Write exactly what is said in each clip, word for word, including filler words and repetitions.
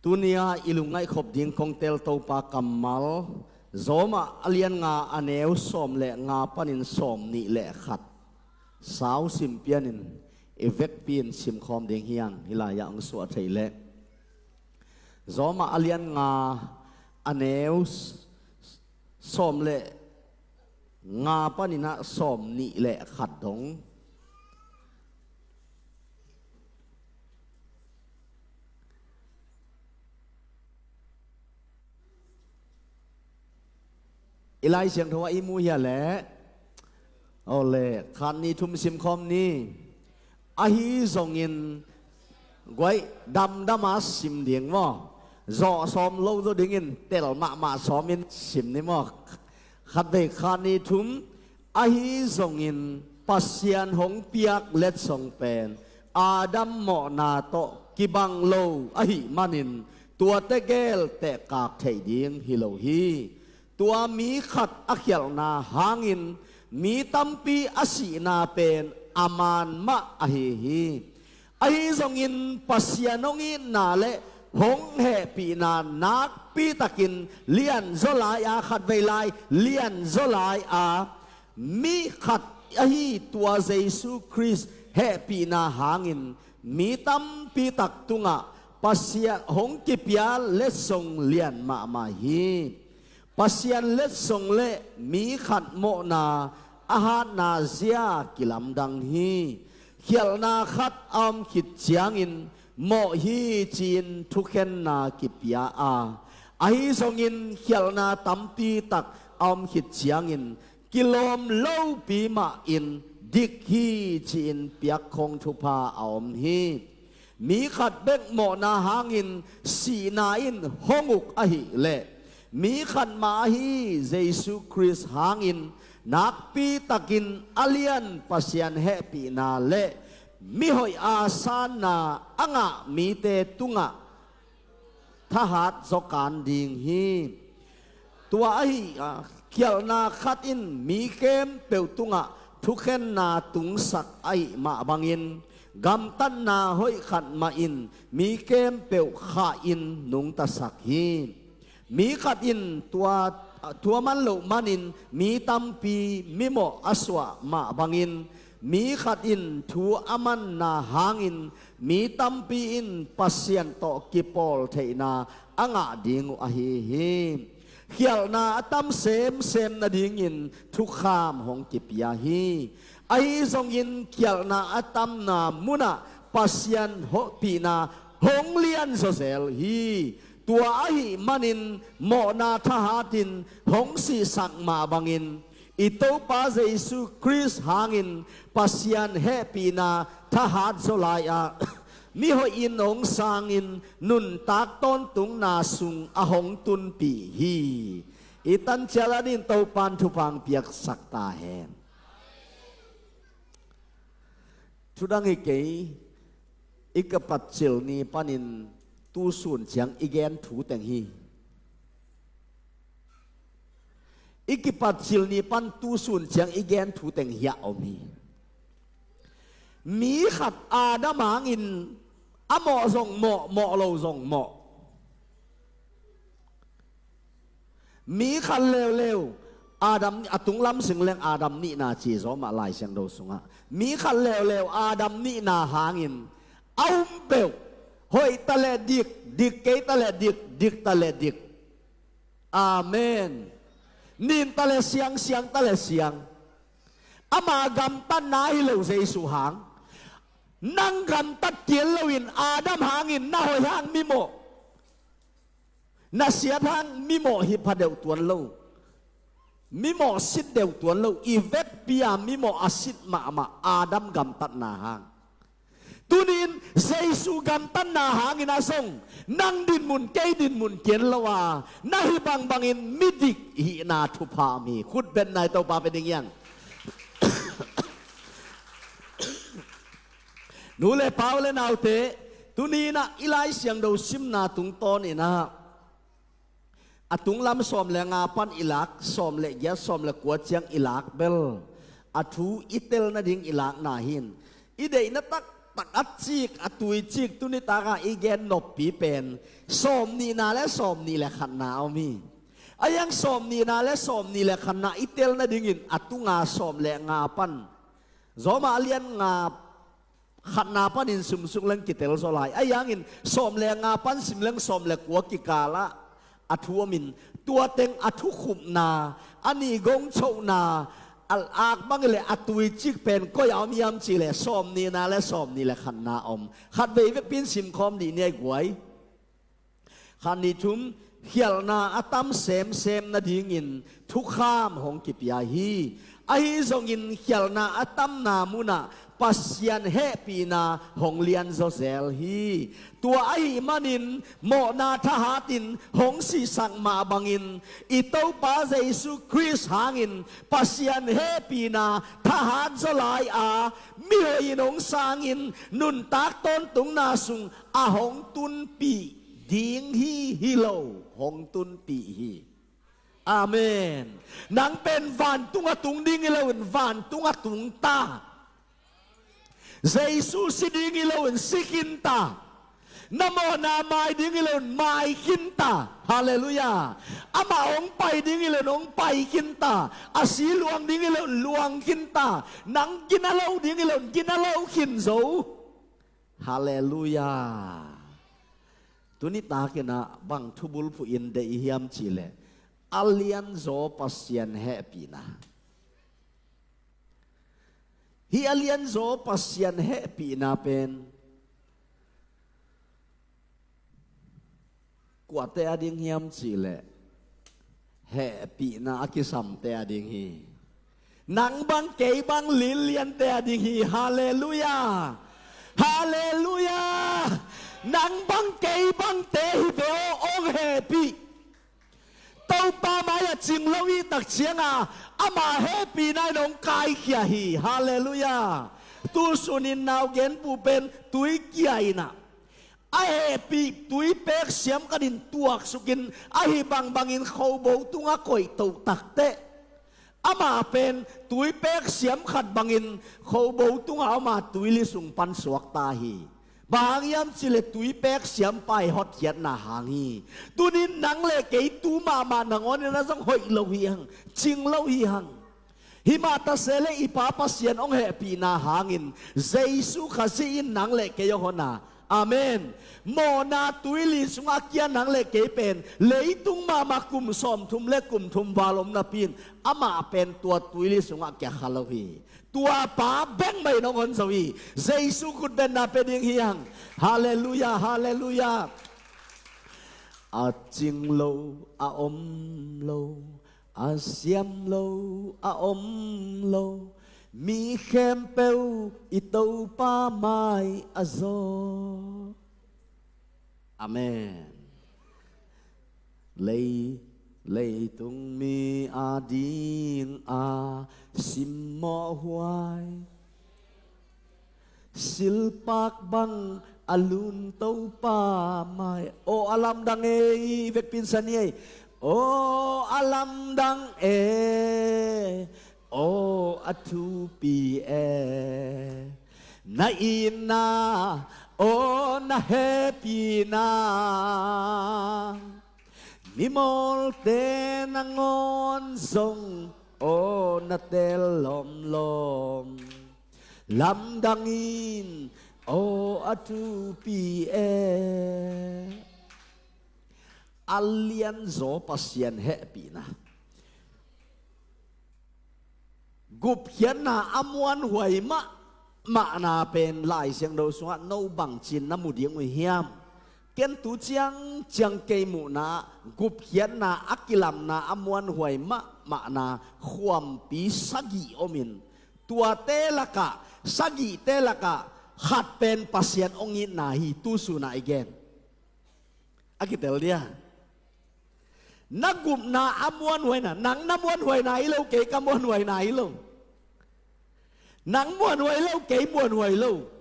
Tuni-a i lungngaih khop ding kong tel Topa kammal, Rom a lian nga a neu sawm le nga panin sawm nih le khat. Sau sim pianin i vekpi-in simkhawm ding hi hang, hih lai-ah hong suah theih leh. Rom a lian nga a neu s-, sawm le nga panin ah sawm nih le khat dong. I Lai Siangtho ah i mu hia leh? Aw le, khat nih thum simkhawm ni. Ahi zongin guai damdam a sim ding maw? Zawh sawm lo zaw dingin tel mahmah sawmin sim ni maw? Khatvei, khat nih thum. Ahi zongin Pasian hong piak letsong pen Adam mawhna tawh kibang lo ahih manin tuate gel tehkak theih ding hi lo hi. Tua mi khat a khialhna hangin mi tampi a sihna pen a man mah ahi hi. Ahi zongin Pasian hong itna le hong hehpihna nakpitakin lianzaw lai-a, khatvei lai, lianzaw lai-a, mi khat ahi tua Jesu Khrist hehpihna hangin mi tampitak tungah Pasian hong kipia letsong lian mahmah hi. Pasian letsong le mi khat mawhna a hatna zia kilamdang hi. Khialhna khat a om khit ciangin mawh hi ci-in thukhenna kipia a, ahi zongin khialhna tampitak a om khit ciangin kilawm lopi mahin dik hi ci-in piakkhong thupha a om hi. Mi khat bek mawhna hangin sihna in hong uk ahih leh, mi khat mah ahi Jesu Khrist hangin nakpitakin a lian Pasian hehpihna le mihoih a sanna a ngah mite tungah thahat zaw kan ding hi. Tua ahi a, khialhna khat in mi khempeuh tungah thukhenna tungsak ahih mah bangin, gamtatna hoih khat mah in mi khempeuh khahin nungtasak hi. Mi khat in tua, tua man loh manin mi tampi mimawh a suah mah bangin, mi khat in thu a manna hangin mi tampi in Pasian tawh kipawl theihna a ngah ding uh ahi hi. Khialhna a tam semsem nadingin thukham hong kipia hi. Ahi zongin khialhna a tamna munah Pasian hehpihna hong lianzaw zel hi. Tua ahih manin mawhna thahatin hong sihsak mah bangin, i Topa Jesu Khrist hangin Pasian hehpihna thahat zaw lai-a, mihoih in hong sangin nuntak tawntungna sung a hong tunpih hi. I tancial adingin Topan thupha hong piaksak ta hen. Thudang hi kei, i kipatcil ni panin tu sun ciang i gen thu teng hi. I kipatcil ni pan tu sun ciang i gen thu teng hiah om hi. Mi khat Adam hangin a mawh zong mawh, mawh lo zong mawh. Mi khat leuleu Adam, a tunglam singleng Adam nihna ci zaw mah Lai Siangtho sungah. Mi khat leuleu Adam nihna hangin a um peuh, hoih ta le dik, dik kei ta le dik, dik ta le dik. Amen. Nin ta le siang, siang ta le siang. Ama gamtatna hi lo Jesu hang. Nang gamtat kei loin Adam hangin na hoih hang mimawh, na siat hang mimawh hi pha deuh tuan lo. Mimawh sit deuh tuan lo. I vekpi-a mimawh a sit mahmah Adam gamtatna hang. Tunin Jesu gamtatna hangin a zong nang dinmun kei dinmun kien lo a, na hi bangbangin midik hihna thupha om hi. Khut beng nai, Topa pe ding hiang. Nu le pa, u le naute, tuni-in ah i Lai Siangtho simna tungtawn in ah, a tunglam sawm le nga pan i lak, sawm le giat, sawm le kua ciang i lak bel, a thu i tel nading i lakna hi-in, i deihna tak tak a cik, a tui cik, tuni taka i gen noppi pen sawm nihna le sawm nih le khatna a om hi. A hiang sawm nihna le sawm nih le khatna i tel nadingin a tunga sawm le nga pan, Roma a lian nga, khatna panin simsuk leng kitel zaw lai. A hiangin sawm le nga pan sim leng sawm le kua kikalah a thu omin, tua teng a thukhupna, a nigong chohna, a ak bang le a tui cik pen koi a om hiam cih le sawm nihna le sawm nih le khatna om. Khatvei vekpi in simkhawm dih ni ei guai. Khat nih thum, khialhna a tam semsem nadingin thukham hong kipia hi. Ahi zongin khialhna a tamna munah Pasian hehpihna hong lianzaw zel hi. Tua ahih manin mawhna thahatin hong sihsak mah bangin i Topa Jesu Khrist hangin Pasian hehpihna thahat zaw lai a, mihoihin hong sangin nuntak tawntungna sung a hong tunpih ding hi, hi lo, hong tunpih hi. Amen. Nang pen vantung a tung ding hi loin vantung a tung ta. Jesu si ding hi loin si khin ta. Na mawhna mai ding hi loin mai khin ta. Halleluiah. Amah hong pai ding hi loin hong pai khin ta. A si luang ding hi loin luang khin ta. Nang gina lo ding hi loin gina lo khin zo. Halleluiah. Tuni takin ah bang thubulphuh in deih hiam cih leh a lianzaw Pasian hehpihna. Hih a lianzaw Pasian hehpihna pen kuate a ding hiam cih leh hehpihna a kisamte a ding hi. Nang bang kei bang lilliante a ding hi. Halleluiah. Halleluiah. Nang bang kei bangte hi ve aw, hong hehpih. Topa mai-ah cing lo i tak cianga ama hehpihna in hong kaikhia hi. Halleluiah. Tusunin nau genpu pen tui kia in ah a hehpih tui pek siam khatin tuaksukin ahi bangbangin khobo tungah koih toh takteh ama pen tui pek siam khat bangin khobo tungah ama tuili sung pan suakta hi. Bang hang hiam cih leh tui pek siampa i hotkhiatna hang hi. Tunin nang le kei tu mahmah nangawnin a zong hoih lo hi hang, cing lo hi hang. Himah ta se leh i Pa Pasian hong hehpihna hangin Jesu Khazih in nang le kei hong hon a. Amen. Mawhna tuili sungah kia nang le kei pen leitung mahmah kum sawmthum le kum thum val om napi in amah pen tua tuili sungah kia kha lo hi. Tua Pa bek mah in hong hon zo hi. Jesu khutbetna pia ding hi hang. Halleluiah, halleluiah. A cing lo, a om lo, a siam lo, a om lo, mi khempeuh i Topa mai a zaw. Amen. Lei, leitung mi a ding a simmawh huai, silpak bang a lum Topa mai. Aw a lamdang e, i vekpi in sa ni ei. Aw a lamdang e, aw a thupi e, na itna, aw na hehpihna. Mimawlte nangawn zong aw na tel lawmlawm. Lamdang in aw a thupi e. A lianzaw Pasian hehpihna. Gupkhiatna a muanhuai mahmahna pen Lai Siangtho sungah no bangci in na mu ding uh hiam? Ken tu ciangciang kei muhna ah gupkhiatna a kilamna a muanhuai mahmahna khuampi sagih omin, tuate lakah, sagihte lakah khat pen Pasian hong itna hi. Tusunah i gen a kitel dia. Na gupna a muanhuaina, nang na muanhuaina hi lo, kei ka muanhuaina hi lo. Nang muanhuai lo, kei muanhuai lo.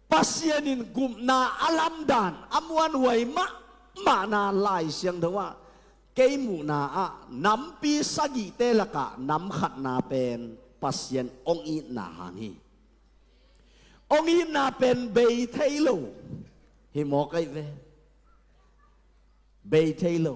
Pasian in gupna a lamdan a muanhuai mahmahna Lai Siangtho ah kei muhna ah nampi sagihte lakah nam khatna pen Pasian hong itna hang hi. Hong itna pen bei thei lo hi mawk ahi ve. Bei thei lo.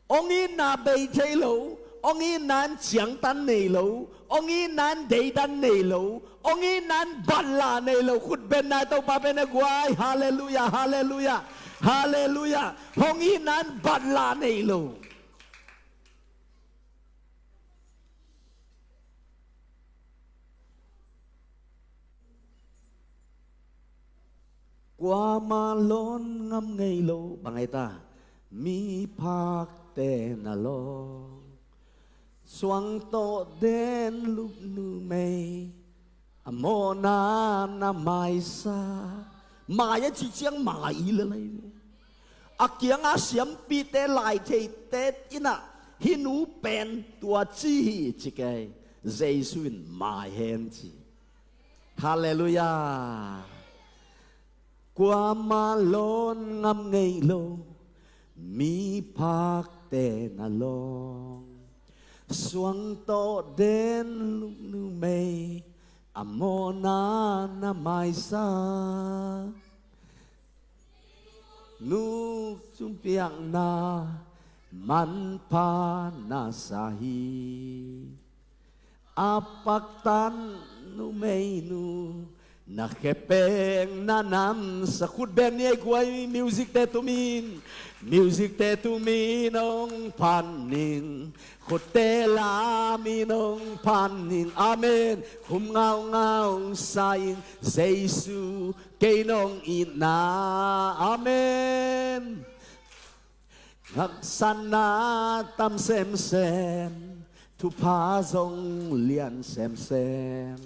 Hong itna bei thei lo. Hong itna in ciangtan nei lo. Hong itna in deidan nei lo. Hong itna in batla nei lo. Khut beng nai, Topa pen a guai. Halleluia, halleluia, halleluia. Hong itna in batla nei lo. Kuama lawn ngam ngei lo, bang hei ta, miphakte na lawng. Suang tawh den lup numei, a mawhna na maisa. Mai a cih ciang mai i le lai ve. A kianga siampite, lai theite in ah, hih nu pen tua ci hi ci kei. Jesu in mai hen ci. Halleluia. Kuama lawn ngam ngei lo, miphakte na lawng. Suang tawh den lup numei, a mawhna na maisa. Nu sung piakna manpha na sa hi. A paktan numeinu na khepeng na namsa. Khut beng ni ei guai, music-te tumin. Music-te tumin hong phan ning. Khutte lamin hong phan ning. Amen. Khum ngaungau sa ing, Jesu kei nong itna. Amen. Haksatna tam semsem, thupha zong lian semsem.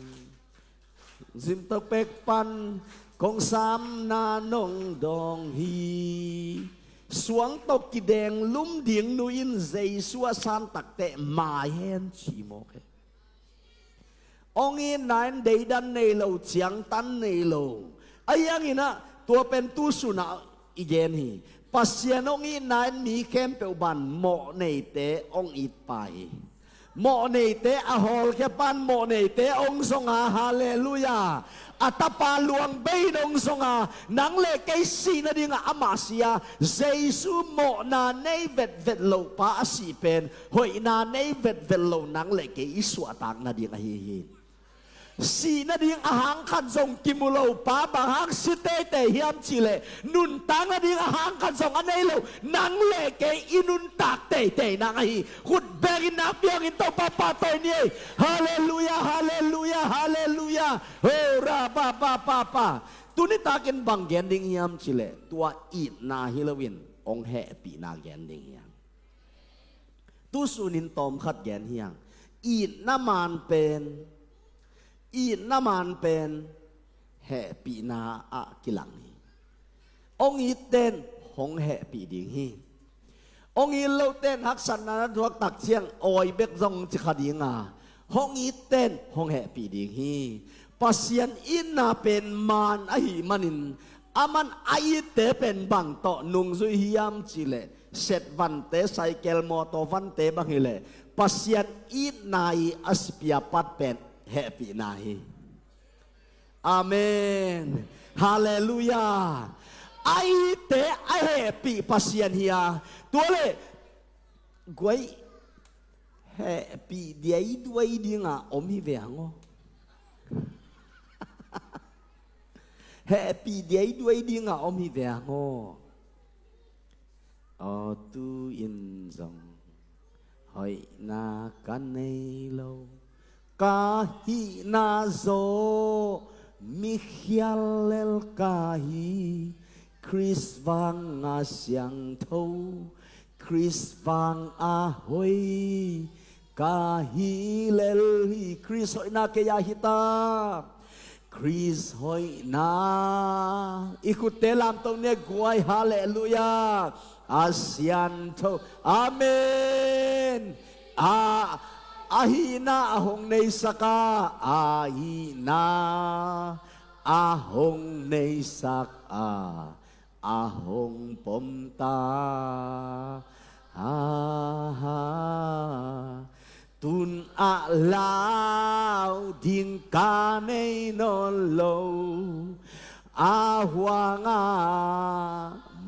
Zimtak pek pan kong samna nong dawng hi. Suang tawh kideng lum ding nu in Jesu a san takteh mai hen ci mawk e. Hong itna in deidan nei lo, ciangtan nei lo. Ahi hangin ah, tua pen tu sun ah i gen hi. Pasian hong itna in mi khempeuh ban mawhneite hong it pah hi. Mawhneite a hawlkhia pan mawhneite hong zong a, halleluia. A tapa luang bei in hong zong a, nang le kei sih nadingah amah si a, Jesu mawhna nei vetvet loh pa a sih pen, hoihna nei vetvet lo nang le kei i suahtak nading ahi hi. Sih nading a hang khat zong kimu lo pa bang hang si teitei hiam cih leh, nuntak nading a hang khat zong a nei lo nang le kei i nuntak teitei nang ahi. Khut beng in nakpi hangin Topa pahtawi ni ei. Halleluia, halleluia, halleluia. Ho ra pa pa pa pa. Tuni takin bang gen ding hiam cih leh, tua itna hi loin hong hehpihna gen ding hiam. Tu sunin tawmkhat gen hi hang. Itna man pen, itna man pen hehpihna ah kilang hi. Hong itte in hong hehpih ding hi. Hong it lote in haksatna na thuak tak ciang awi bek zong ci kha ding a, hong itte in hong hehpih ding hi. Pasian itna pen man ahih manin, aman a itte pen bang tawh nungzui hiam cih leh, set vante, saikel, mawtaw vante bang hi leh, Pasian itna i a sipia pat pen hehpihna hi. Amen. Halleluia. A itte a hehpih Pasian hi a. Tua leh guai, hehpih diaiduai dinga om hi ve hang aw. Hehpih diaiduai dinga om hi ve hang aw. Aw, tu-in zong hoihna ka nei lo, ka hihna zaw mikhial lel ka hi. Khrist vanga siangtho, Khrist vanga hoi ka hi lel hi. Khrist hoihna kei a hi ta. Khrist hoihna. I khutte lamto ni ei guai, halleluia. A siangtho. Amen. A, a hihna a hong neisak a, a hihna a hong neisak a, a hong pom ta. Ha, ha. Tun A lau ding ka nei nawn lo, a huanga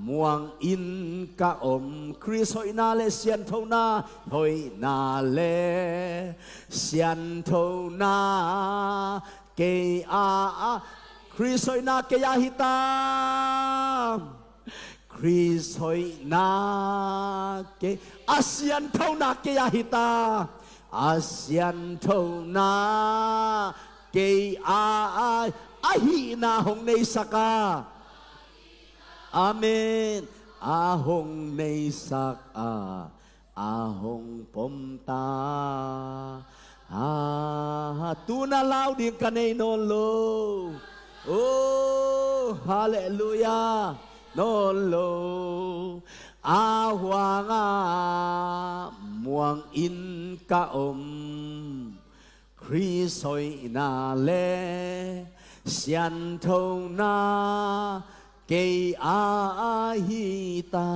muang in ka om. Khrist hoihna le sianthona, hoihna le sianthona kei a, a Khrist hoihna kei a hi ta. Khrist hoihna kei, a sianthona kei a hi ta. A sianthona kei a, a, a hihna hong neisak a. Amen. A hong neisak a, a hong pom ta. Ha, ha, tu-in a lau ding ka nei nawn lo. Oh, halleluiah. Nawn lo. A huanga muang in ka om. Khrist hoihna le sianthona kei a hi ta.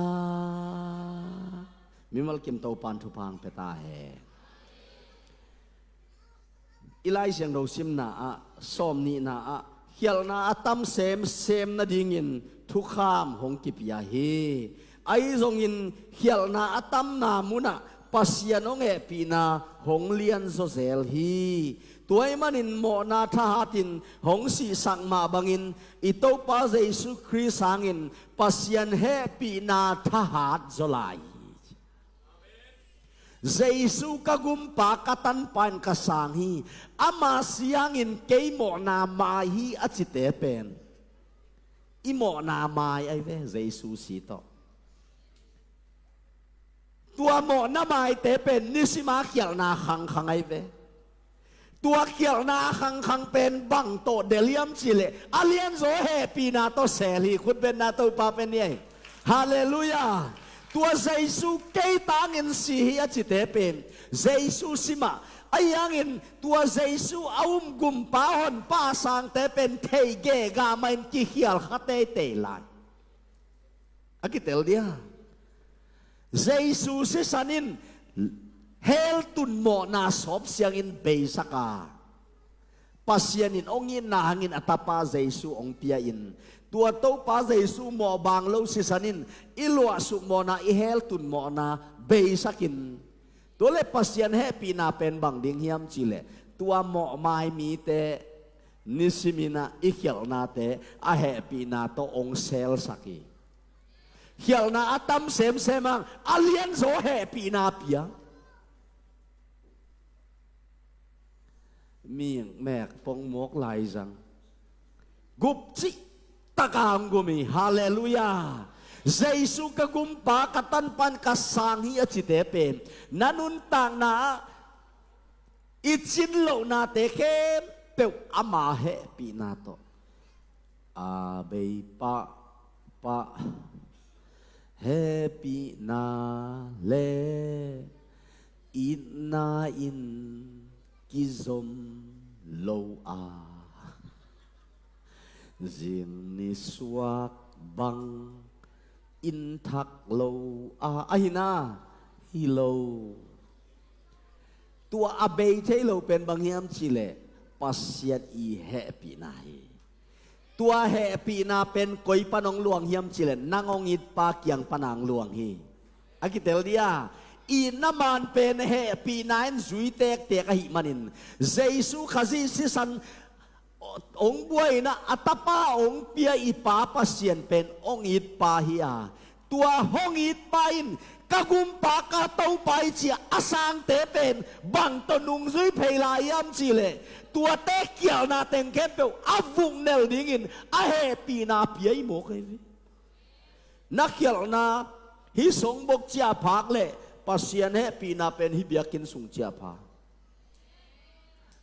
Mimal kim Topa'n thupha hong pia ta hen. I Lai Siangtho simna ah, sawmnihna ah, khialhna a tam semsem nadingin thukham hong kipia hi. Ahi zongin khialhna a tamna munah Pasian hong hehpihna hong lianzaw zel hi. Tua ahih manin mawhna thahatin hong sihsak mah bangin i Topa Jesu Khrist hangin Pasian hehpihna thahat zaw lai hi. Jesu ka gumpa, ka tanpa in ka sang hi. Ama si hangin kei mawhna mai hi a cite pen i mawhna mai ahi ve, Jesu si tawh. Tua mawhna maite pen nisima khialhna khangkhang ahi ve. Tua khialhna a khangkhang pen bang tawh delh hiam cih leh a lianzaw hehpihna tawh sel hi. Khut beng in Topa pen hi ei. Halleluiah. Tua Jesu kei tangin si hi a cite pen Jesu si mah. Ahi hangin tua Jesu a um gumpa, honpa, sangte pen thei gega mah in kikhial kha teitei lai. A kitel dia. Jesu sisan in hell tun mawhna sawp siangin beisak a, Pasian in hong itna hangin a tapa Jesu hong pia in, tua Topa Jesu mawh baang lo sisan in i luahsuk mawhna, i hell tun mawhna beisak in, tua leh Pasian hehpihna pen bang ding hiam cih leh tua mawhmai mite nisimin ah i khialhnate a hehpihna tawh hong selsak hi. Khialhna a tam semsem hang a lianzaw hehpihna pia. Mik mek pongmawk lai zang. Gup cih taka hong gum hi. Halleluiah. Jesu ka gumpa, ka tanpa in ka sang hi a cite pen na nuntakna ah i cin lohnate khempeuh ama hehpihna tawh. A bei pahpah hehpihna le itna in kizom lo a, zing nisuak bang in thak lo a, ahi na, hi lo. Tua a bei thei lo pen bang hiam cih leh Pasian i hehpihna hi. Tua hehpihna pen koi pan hong luang hiam cih leh nang hong itpa kiang pan hong luang hi. A kitel dia. Itna man pen hehpihna in zui tektek ahih manin Jesu Khazih sisan hong buaina a tapa hong pia i Pa Pasian pen hong itpa hi a, tua hong itpa in ka gumpa, ka Topa i ci a a sangte pen bang tawh nungzui phei lai hiam cih leh tuate khialhna teng khempeuh a vuknel dingin a hehpihna pia hi mawk ahi ve. Na khialhna hih songbook ciah phak leh Pasian hehpihna pen hih biakinn sung ciah pha.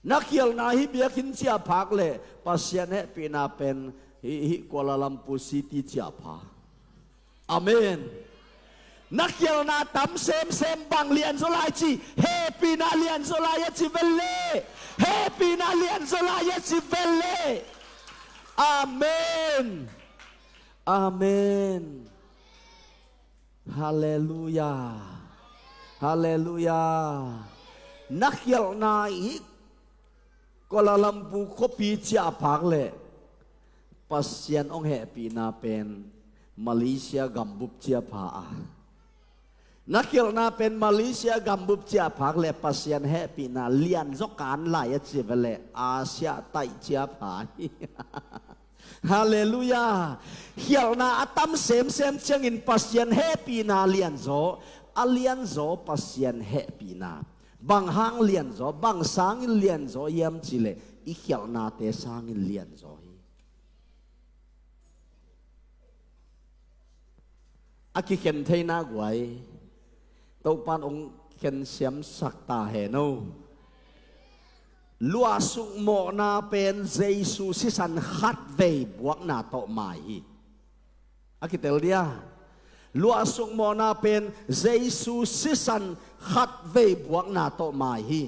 Na khialhna hih biakinn ciah phak leh Pasian hehpihna pen hih, hih Kuala Lumpur City ciah pha. Amen. Na khialhna tam semsem bang lianzaw lai ci, hehpihna lianzaw lai a ci vel le. Hehpihna lianzaw lai a ci vel le. Amen. Amen. Halleluiah. Halleluiah. Na khialhna i Kuala Lumpur khuapi ciah phak leh Pasian hong hehpihna pen Malaysia gambup ciah pha a. Na khialhna pen Malaysia gambup ciah phak leh Pasian hehpihna lianzaw kan lai a ci ve leh Asia taih ciah pha hi. Halleluiah. Khialhna a tam semsem ciangin Pasian hehpihna lianzaw, a lianzaw Pasian hehpihna. Bang hang lianzaw, bang sangin lianzaw hiam cih leh i khialhnate sangin lianzaw hi. A kikhen theihna guai Topa'n hong khen siamsak ta hen aw. Luahsuk mawhna pen Jesu sisan khatvei buakna tawh mai hi. A kitel dia. Luahsuk mawhna pen Jesu sisan khatvei buakna tawh mai hi.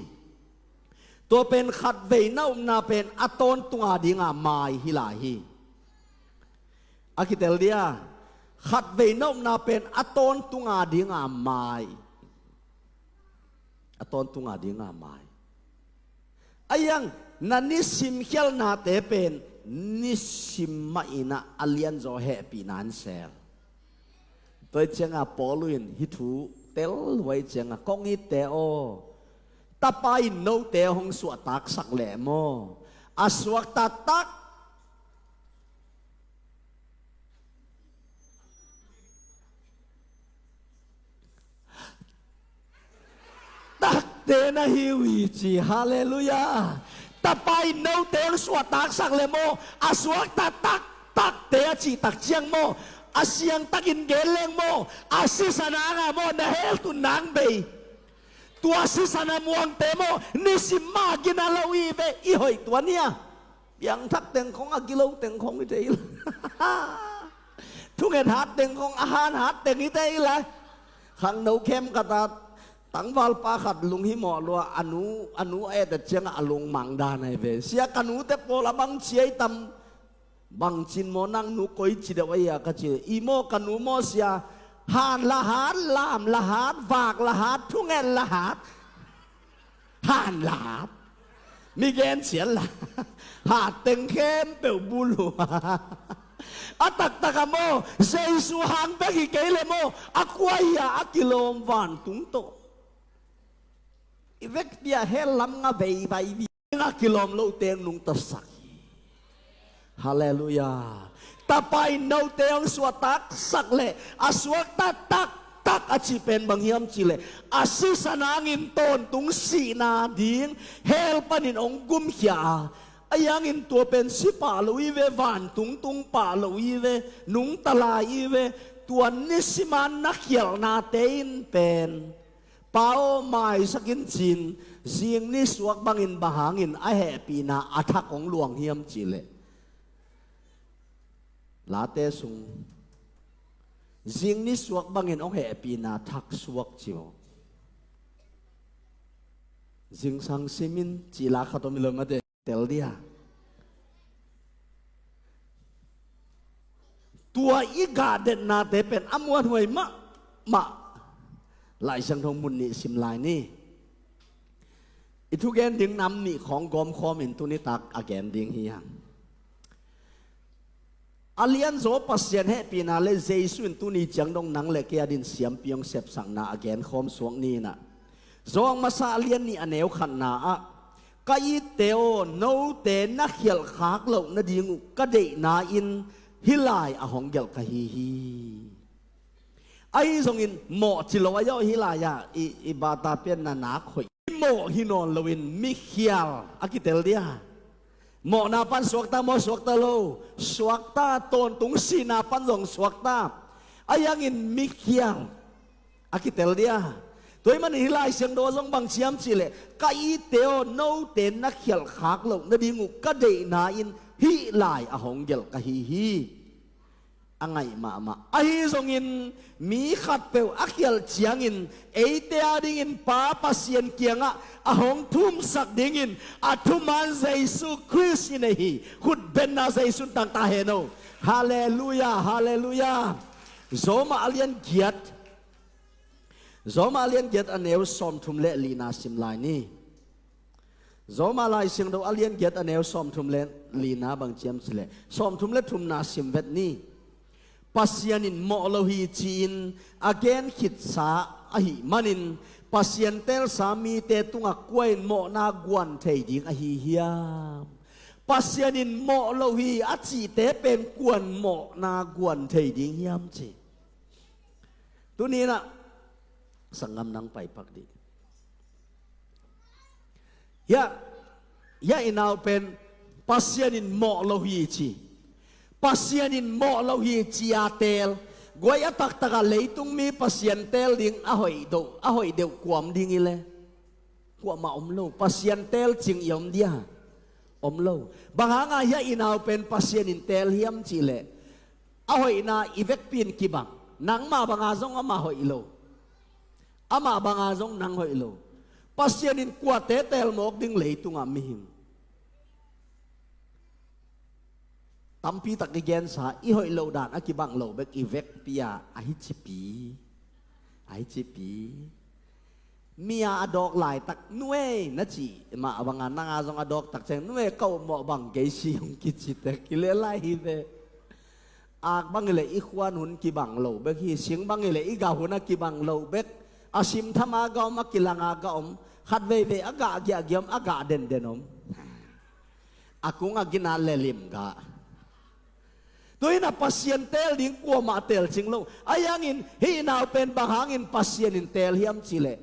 Tua pen khatvei na upna pen a tawntung a dinga mai hi lai hi. A kitel dia. Khatvei na upna pen a tawntung a dinga mai. A tawntung a dinga mai. A iang na nisim khialhnate pen nisim mah in a lianzaw hehpihna in sel. Tua ciangin Paul in hih thu tel huai ciangin kong itte aw, tapa in note hong suahtaksak leh maw, a suakta tak takte na hi uh hi ci. Halleluiah. Tapa in note hong suahtaksak leh maw, a suakta tak takte a cih tak ciang maw, a siangtakin gen leng maw, a sisan hanga maw na hell tun nang bei. Tua sisan a muangte maw nisim mah a gina lo hi ve. I hoih tuan hia? Piangthak teng khong, a gilo teng khong i thei lai. Thunget hat teng khong, a han hat teng i thei lai. Khangno khem khat a tangvalpa khat lunghimawh lua, a nu, a nu a et ciangin a lungmang dan ahi ve. Sia, ka nute pawl a bang ci ai tam? Bangcin maw, nang nu koici deuh ahi a ka ci. I maw, ka nu maw sia, han la hat, lam la hat, vak la hat, thunget la hat. Han la hat. Mi gen cian la hat teng khempeuh bulu. A taktak a maw, Jesu hang bek hi kei leh maw, a kua hi a, a kilawm vantung tawh. I vekpi a hell lam nga veivai vi. Nga kilawm lo teng nungtasak hi. Halleluiah. Tapa in note hong suahtaksak leh a suakta taktak a cih pen bang hiam cih leh, a sisan hangin tawntung sihna ding hell panin hong gumkhia a, a iangin tua pen si pah lo hi ve, vantung tung pah lo hi ve, nungta lai hi ve. Tua nisim a na khialhnate in pen Pa aw, maisak in cin, zing nisuak bangin bang hangin a hehpihna a thak hong luang hiam cih leh, Late sung, zing nisuak bangin hong hehpihna thak suak ci maw. Zingsang simin cih la khat om hi lo mate. Tel dia. Tua i gah detnate pen a muanhuai mahmah. Lai Siangtho mun nih sim lai ni. I thugen ding nam nih khawng gawmkhawmin tuni tak a gen ding hi hang. A lianzaw Pasian hehpihna le Jesu in tuni ciang dong nang le kei a din siampi hong sepsakna a genkhawm suak ni in ah. Zawng masa a lian nih a neu khatna ah, ka itte aw, note na khialhkhak loh nading uh ka deihna in hih lai a hong gelh ka hi hi. Ahi zongin mawh ci lo a iawh hih lai-ah i, i bata pianna nak hoih. I mawh hi nawn loin mikhial a kitel dia. Mawhna pan suakta maw, suakta lo? Suakta. Tawntung sihna pan zong suakta. Ahi hangin mikhial a kitel dia. Tua ahih manin hih Lai Siangtho ah zong bang ci hiam cih leh, ka itte aw, note na khialhkhak loh nading uh ka deihna in hih lai a hong gelh ka hi hi. A ngaih mahmah. Ahi zongin mi khatpeuh a khialh ciangin eite a dingin Pa Pasian kiangah a hong thumsak dingin a thuman Jesu Khrist i nei hi. Khut benna Jesu in tangta hen aw. Halleluiah, halleluiah. Roma a lian giat Roma a lian giat a neu sawmthum le lina sim lai ni. Roma Lai Siangtho a lian giat a neu sawmthum le lina bang ci hiam cih leh, sawmthum le thumna sim vet ni. Pasian in mawh lo hi ci-in a gen khitsa ahih manin, Pasian teelsa mite tungah kua in mawhna guan thei ding ahi hiam? Pasian in mawh lo hi a cihte pen kua in mawhna guan thei ding hiam ci. Tuni-in ah sanggam nang paipak dih. Hiah, hiah i nau pen Pasian in mawh lo hi ci. Pasian in mawh lo hi ci a teel. Guai a taktak ah leitung mi Pasian teel ding a hoih deuh, a hoih deuh kuam ding hi le. Kuamah om lo. Pasian teel cing i om dia? Om lo. Bang hanga hiah i nau pen Pasian in teel hiam cih leh, a hoihna i vekpi in kibang. Nangmah banga zong amah hoih lo. Amah banga zong nang hoih lo. Pasian in kuate teel mawk ding leitungah mihing? Tampi tak i gensa, i hoih loh dan a kibang lo bek i vekpi a, ahi cipi. Ahi cipi. Mi a a dawk laitak, "Nu ei," na cih mah banga nanga zong a dawk tak ciang, "Nu ei, ka upmawh bang kei si," hong kici tek hi le lai hi ve. Ak bang hi leh i khuan hun kibang lo bek hi, sing bang hi leh i gah hun a kibang lo bek. A simtham a gah om, a kilang a gah om. Khat veivei a gah giahgiah om, a gah denden om. A kung a gina le lim gah. Tu-in ah Pasian teel ding kuamah teel cing lo. Ahi hangin hih i nau pen bang hangin Pasian in teel hiam cih leh,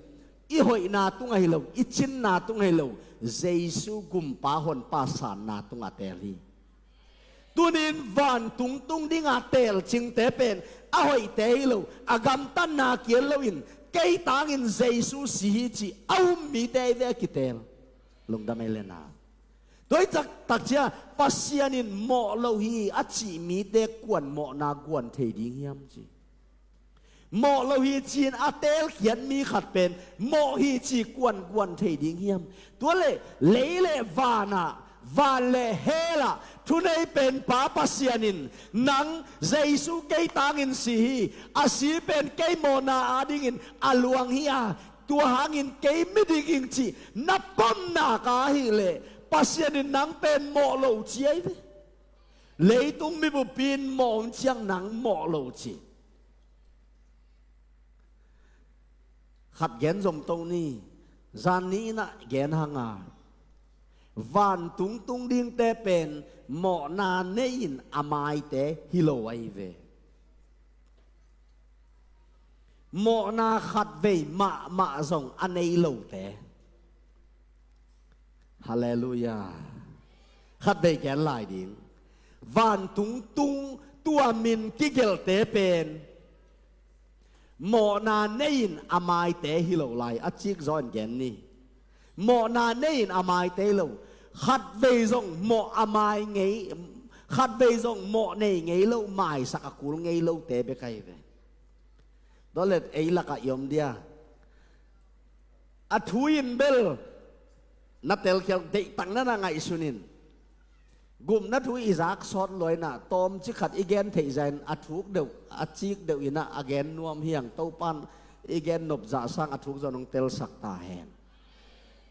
i hoihna tungah hi lo, i cinna tungah hi lo, Jesu gumpa honpa sanna tungah teel hi. Tuni-in vantung tung dinga teel cingte pen a hoihte hi lo, a gamtatna kiel loin, kei tangin Jesu si hi cih a um mite hi ve a kiteel. Lungdam ei le na. Tua hi tak, tak ciang Pasian in mawh lo hi a cih mite kua in mawhna guan thei ding hiam ci. Mawh lo hi ci-in a teelkhiat mi khat pen mawh hi ci kua in guan thei ding hiam? Tua leh lei le van ah, van le hell ah thunei pen Pa Pasian in, "Nang, Jesu kei tangin si hi, a si pen kei mawhna adingin a luang hi a, tua hangin kei mi dik ing," cih na pomna ka ahih leh, Pasian in nang pen mawh lo ci ahi ve. Leitung mibupi in mawh hong ciang nang mawh lo ci. Khat gen zom to ni, zan ni-in ah gen hanga, vantung tung dingte pen mawhna nei-in a maite hi lo ahi ve. Mawhna khatvei mahmah zong a nei lote. Halleluiah. Khatvei gen lai ding. Vantung tung tua min kigelhte pen mawhna nei-in a maite hi lo lai, a cikzaw in gen ni. Mawhna nei-in a maite hi lo. Khatvei zong mawh a mai ngei, khatvei zong mawh nei ngei lo, maisak a kul ngei lote bek ahi ve. Tua leh ei lakah i om dia? A thu in bel na telkhial, deihtak na na ngaihsun in. Gupna thu i zak sawt lua-in ah, tawmcik khat i gen theih zah in a thuk deuh, a cik deuh in ah a gen nuam hi hang. Topa'n i gen nop zah sang a thuk zong hong telsak ta hen.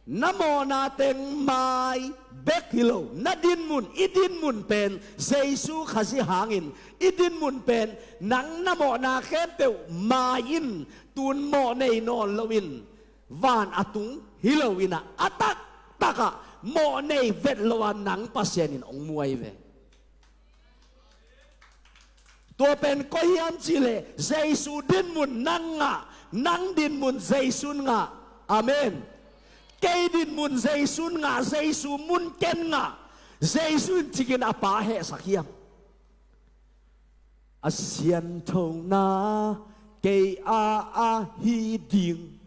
Na mawhna teng mai bek hi lo, na dinmun, i dinmun pen Jesu Khazih hangin i dinmun pen nang na mawhna khempeuh mai in, tu-in mawh nei nawn loin van a tung hi lo-in ah, a taktak ah mawh nei vet lo a nang Pasian in hong mu ahi ve. Tua pen koi hiam cih leh Jesu dinmun nang ngah, nang dinmun Jesu'n ngah. Amen. Kei dinmun Jesu'n ngah, Jesu mun ken ngah. Jesu in cikin a Pa hehsak hiam? A sianthona kei a ahi ding,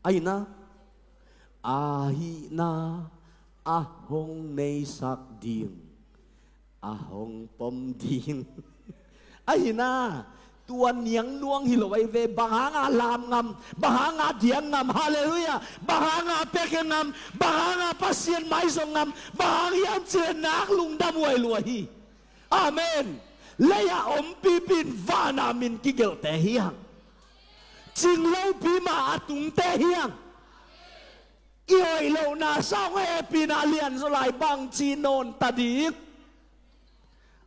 ahihna, ahihna a hong neisak ding, a hong pom ding. Ahihna, tua niang nuang hi lo ahi ve. Bang hanga lam ngam, bang hanga diang ngam, halleluiah, bang hanga pekhe ngam, bang hanga Pasian maizong ngam, bang hang hiam cih leh nak lungdam huai lua hi. Amen. Lei-a om pipi in van a min kigelhte hi hang. Cinglopi mah a tungte hiang. I hoih lohna sang hong hehpihna lianzaw lai bangci nawn ta ding?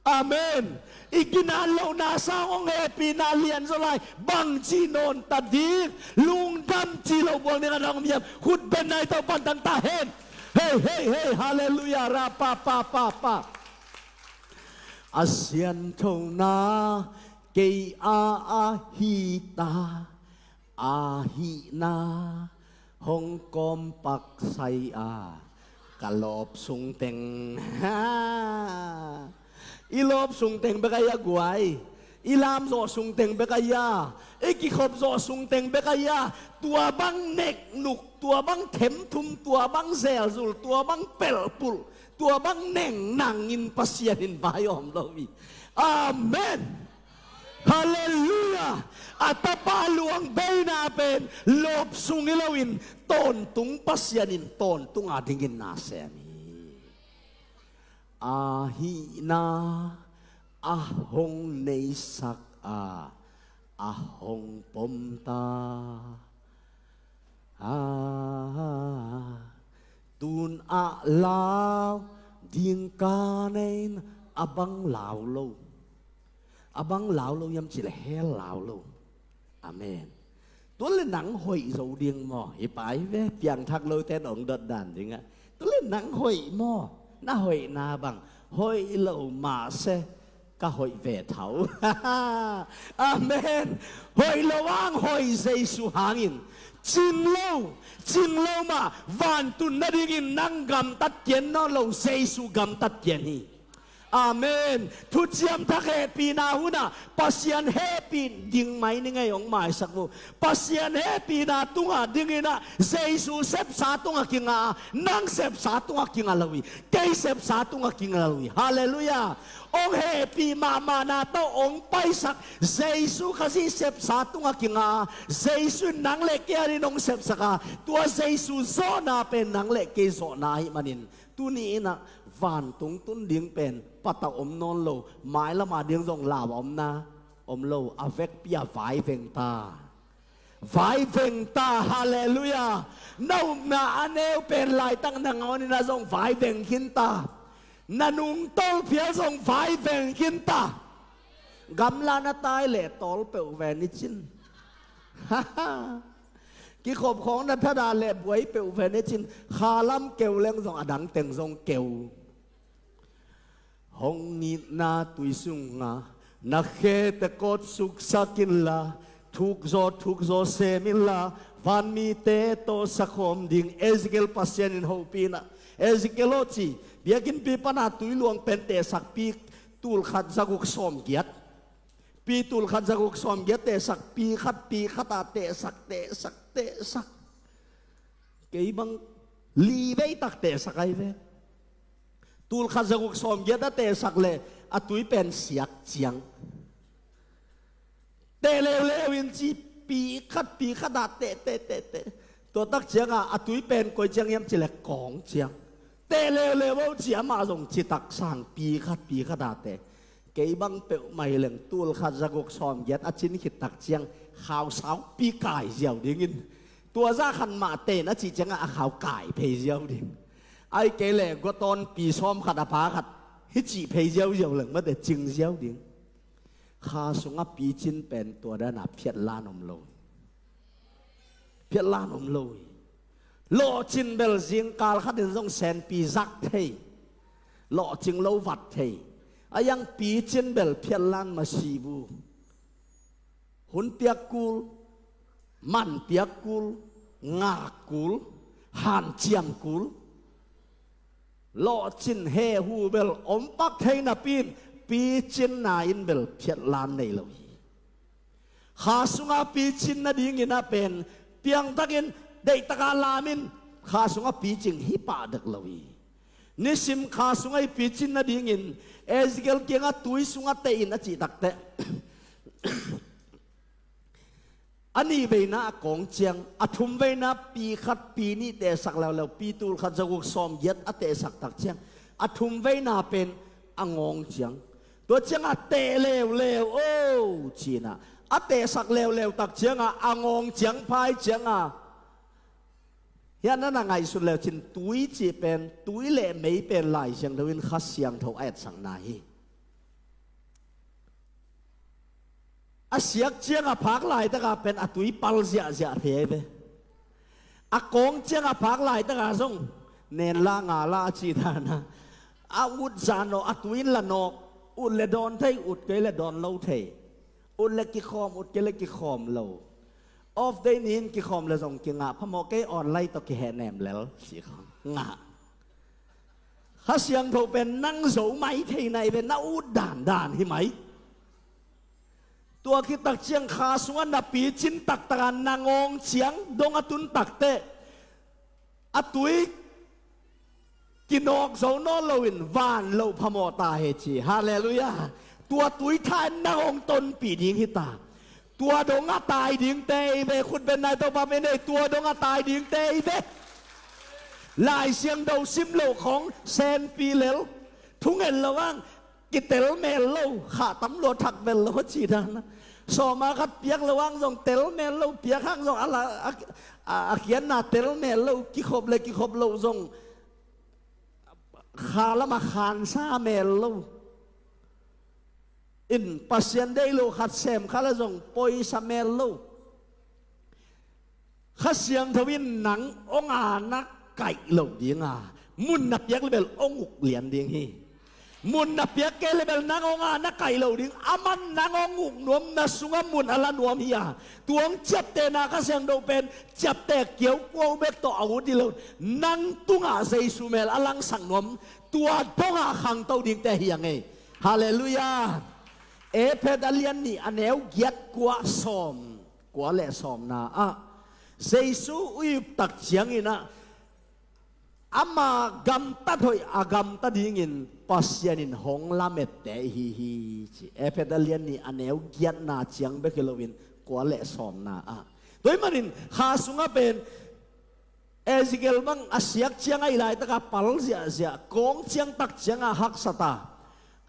Amen. I ginat lohna sang hong hehpihna lianzaw lai bangci nawn ta ding? Lungdam ci lo buang ding a dang om hiam? Khut beng nai tawh pantang ta hen. Hei, hei, hei, halleluiah, ra pa pa pa pa. A sianthona kei a a hi ta, a hihna hong kawm pak sai a, ka lawp sungteng. I lawp sungteng bek a ia guai, i lamzawh sungteng bek a ia, i kikhop zawh sungteng bek a ia, tua bang neknuk, tua bang themthum, tua bang zelzul, tua bang pelhpulh, tua bang neng nangin Pasian in vai om lo hi. Amen. Halleluiah. A tapa luang beina pen lawp sung hi loin tawntung Pasian in tawntung a dingin na sem hi. A hihna a hong neisak a, a hong pom ta. Ah, tun ah lau ding ka nei in, a bang lau lo. A bang lau lo hiam cih leh hell lau lo. Amen. Tua leh nang hoih zo ding maw? Hi pai ve, piangthak lote in hong dot dan ding ah. Tua leh nang hoih maw? Na hoihna bang hoih lo mah se, ka hoih ve tho. Amen. Hoih lo hang hoih, Jesu hangin. Cing lo, cing lo mah vantun nadingin nang gamtat kian nawn lo, Jesu gamtat kian hi. Amen. Thuciam Thak hehpihna hunah Pasian hehpih ding mai ni ngei hong maisak uh. Pasian hehpihna tungah dinginah Jesu sepsa tungah kinga a, nang sepsa tungah kinga lo hi. Kei sepsa tungah kinga lo hi. Halleluiah. Hong hehpih mahmahna tawh hong paisak Jesu Khazih sepsa tungah kinga a, Jesu in nang le kei adingin hong sepsak a, tua Jesu zawhna pen nang le kei zawhna ahih manin tuni innah vantung tun ding pen patah om nawn lo, mailam a ding zong lau a omna om lo, a vekpi a vaiveng ta. Vaiveng ta, halleluiah. Na upna a neu pen laitak na ngawn innah zong vaiveng khin ta. Na nungtol phial zong vaiveng khin ta. Gamla na tai leh tawl peuh ve ni cin. Kikhop khawng na thada leh buai peuh ve ni cin. Khalam keu leng zong a dang teng zong keu. Hong nitna tui sunga na khete kawt suksak inla, thukzaw thukzaw sem inla, vanmite tawh sakhawm ding. Ezekiel Pasian in hopihna. Ezekiel aw ci, biakinnpi pana tui luang pen tehsakpi tulkhat zaguk sawmgiat. Pi tulkhat zaguk sawmgiat tehsak, pi khat pi khat a tehsak, tehsak, tehsak. Kei bang li vei tak tehsak ahi ve. Tulkhat zaguk sawmgiat a tehsak leh a tui pen siak ciang. Teh leuleu in ci, pi khat pi khat a teh, teh, teh, teh. Tua tak ciangah a tui pen koi ciang hiam ci leh kawng ciang. Teh leuleu aw ci, amah zong citak sang, pi khat pi khat a teh. Kei bang peuhmah hi leng tulkhat zaguk sawmgiat a cin khit tak ciang khau saupi kai ziau dingin, tua zah khat mah teh na cih ciangah a khau kai phei ziau ding. Ai kei leh guatawn pi sawmkhat a pha khat hi cih phei ziauziau leng mate cing ziau ding. Kha sungah picin pen tua dana phiatlan om lo. Phiatlan om lo hi. Lawhcin bel zingkal khatin zong senpi zak thei. Lawhcing lo vat thei. A iang picin bel phiatlan masi bu. Hun piak kul, man piak kul, ngak kul, hanciam kul. Lawhcin hehu bel om pak thei napi in, picinna in bel phiatlan nei lo hi. Kha sunga picin nadingin a pen piangtakin deihtaka lamin kha sunga picing hi pah dek lo hi. Nisim kha sunga i picin nadingin Ezekiel kiangah tui sunga teh in a cih takteh a nih veina a kawng ciang, a thum veina pi khat pi nih tehsak leuleu, pi tulkhat zaguk sawmgiat a tehsak tak ciang, a thum veina pen a ngawng ciang. Tua ciangah teh leuleu o cinah A tehsak leuleu tak cianga, a ngawng ciang phai cianga, hiah na na ngaihsun leu cin tui cih pen, tui le mei pen Lai Siangtho in Kha Siangtho a etsakna hi. A siak cianga phak laitaka pen a tui pal ziahziah thei ve. A kawng cianga phak laitaka zong nen la nga la a cih dana, a ut zah nawh, a tui in la nawk. Ut le dawn thei, ut kei le dawn lo thei. Ut le kikhawm, ut kei le kikhawm lo. Off day ni in kikhawm le zong kingah, phamawh kei online tawh kihehnem lel cih khawng ngah. Kha Siangtho pen nang zo mai thei nai ve, na ut dandan hi mai. Tua khit tak ciang kha sungah na picin taktaka na ngawng ciang dong a tun takteh, a tui kinawk zo nawn loin van loh phamawh ta hi ci. Halleluiah. Tua tui tha in na ngawng tonpih ding hi ta. Tua dong a tai dingte i ve, khut beng nai, Topa pen ei, tua dong a tai dingte i ve. Lai Siangtho sim loh khawng senpi lel, thunget lo ang, kitel mel lo, khah tam lua thak bel lo cih dana. Sawma khat piak lo ang zong tel mel lo, piak hang zong a la, a, a, a khiatna tel mel lo, kikhop le kikhop lo zong kha lama khansa mel lo. In Pasian deih lo khat sem kha le zong poisa mel lo. Kha Siangtho in nang ong a na kaih loh dinga, mun na piak lebel ong uk lian ding hi. Mun na piak kei lebel nang ong a na kaih loh ding. Aman nang ong uk nuam, na sunga mun a la nuam hi a. Tua ong ciaptehna Kha Siangtho pen ciapteh kiaukuau bek tawh a ut hi lo. Nang tungah Jesu mel a langsak nuam, tua dongah khangto dingte hi a ngei. Halleluiah. Efesa a lian nih a neu giat, kua, sawm, kua le sawmna ah Jesu uip tak ciangin ah ama gamtat hoih a gamta dingin Pasian in hong lamette ihi hi ci. Efesa a lian nih a neu giatna ciang bek hi loin kua le sawmna ah. Tua ahih manin kha sungah pen Ezekiel bang a siak ciang ahi laitaka pal ziahziah, kawng ciang tak cianga haksat a,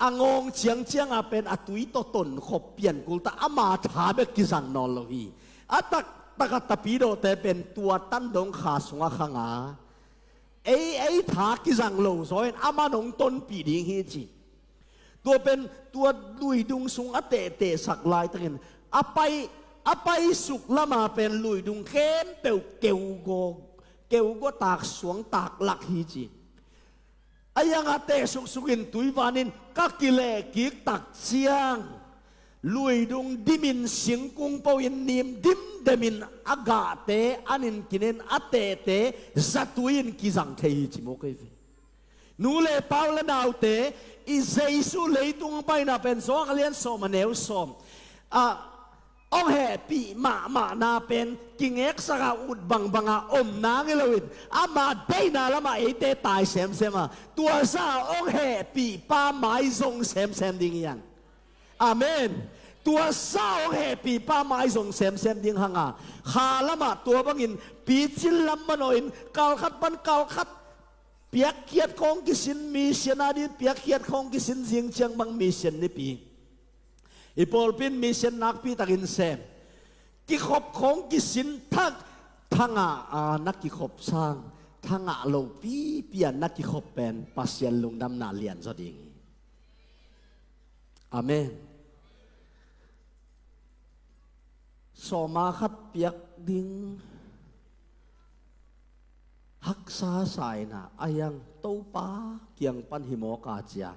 a ngawng ciang cianga pen a tui tawh tonkhop piankulta, ama tha bek kizang nawn lo hi. A taktaka tapidawte pen tua tan dong kha sungah khanga, ei, ei tha kizang lo zaw in ama nong tonpih ding hi ci. Tua pen tua luidung sung a tehtehsak laitakin a pai, a pai suk lama pen luidung khempeuh keugaw, keugaw tak suang tak lak hi ci. A ianga teh suksukin tuivanin ka kilehkik tak ciang luidung dimin singkung poin nim dimdemin a gahte anin kinin a tehte zatui in kizang thei hi ci mawk ei ve. Nu le pau le naute, i Jesu leitung paina pen Johan a lian sawm a neu sawm a, ong hehpih mahmahna pen kingeksak a ut bangbanga om nang hi loin ama deihna lamah eite tai semsem a, tua zah ong hehpih pa mai zong semsem ding hi hang. Amen. Tua zah ong hehpih pa mai zong semsem ding hanga, kha lamah tua bangin picin lam manawhin kalkhat pan kalkhat piakkhiat khawng kisin, mission a dingin piakkhiat khawng kisin, zing ciang bang mission nipi. I pawlpi in mission nakpi takin sem. Kikhop khawng kisin thak, thangah a na kikhop sang, thangah lopipi a na kikhop pen Pasian lungdamna lianzaw ding hi. Amen. Sawma khat piak ding haksa sa in ah, a hiang Topa kiang pan hi mawk a cia,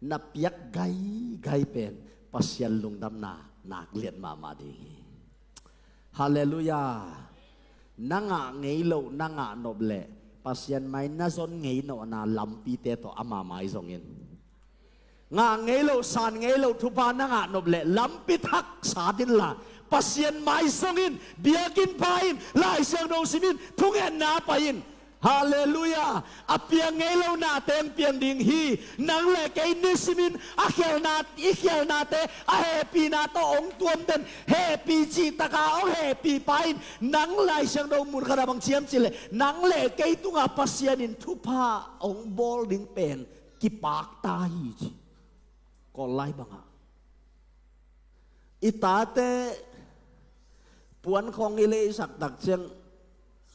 na piak gaigai pen Pasian lungdamna nak liat mahmah ding hi. Halleluiah. Na ngah ngei loh, na ngah nop leh Pasian mai na zon ngei nawhna lampite tawh ama mai zongin. Ngah ngei loh, san ngei loh thupha na ngah nop leh lampi thak sat inla, Pasian mai zongin, biakinn pha in, Lai Siangtho sim in, thungetna pai in. Halleluiah. A piang ngei lo na teng piang ding hi. Nang le kei nisimin a khialna, i khialnate a hehpihna tawh hong tuamden, hehpih cihtaka hong hehpih pa in, nang Lai Siangtho mun khatah bang ci hiam cih leh, nang le kei tungah Pasian in thupha hong bawl ding pen kipakta hi ci. Kawl lai bangah I tate puan khawng i leisak tak ciang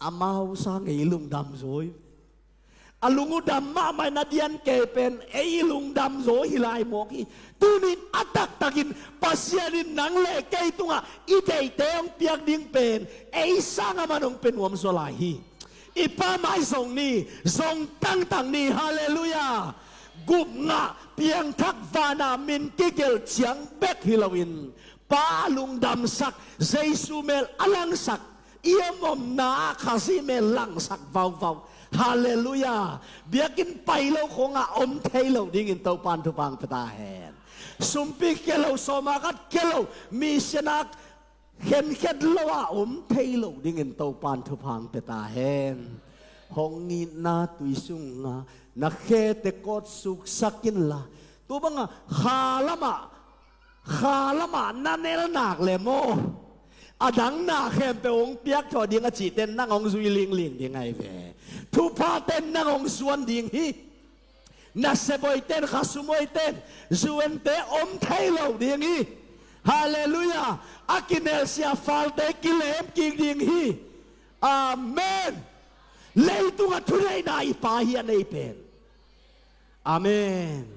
amau sang ei lungdam zaw hi. A lung uh dam mahmah in a dian kei pen ei i lungdam zaw hi lai mawk hi. Tunin a taktakin Pasian in nang le kei tungah i deihte hong piak ding pen ei sang a man hong pia nuam zaw lai hi. I Pa mai zong ni, zong tangtang ni. Halleluiah. Gupna piangthak vana min kigelh ciang bek hi loin Pa lungdamsak, Jesu mel a langsak, i om omna ah Khazih mel langsak vauvau. Halleluiah. Biakinn pai lo khawngah om thei lo dingin Topan thupha hong pia ta hen. Sumpi kia lo, sawma khat kia lo, mission ah khenkhet lo a om thei lo dingin Topan thupha hong pia ta hen. Hong itna tui sungah na khete kawt suksak inla, tu bangah kha lamah, kha lamah na nel nak le maw, a dang na khempeuh hong piak thawh ding a cihte nang hong zui lingling ding ahi ve. Thuphate nang hong zuan ding hi. Nasep hoihte in, khasum hoihte in, zu ente om thei lo ding hi. Halleluiah. A kinelsia falte kilem kik ding hi. Amen. Leitungah thuneihna i Pa hi a nei pen. Amen.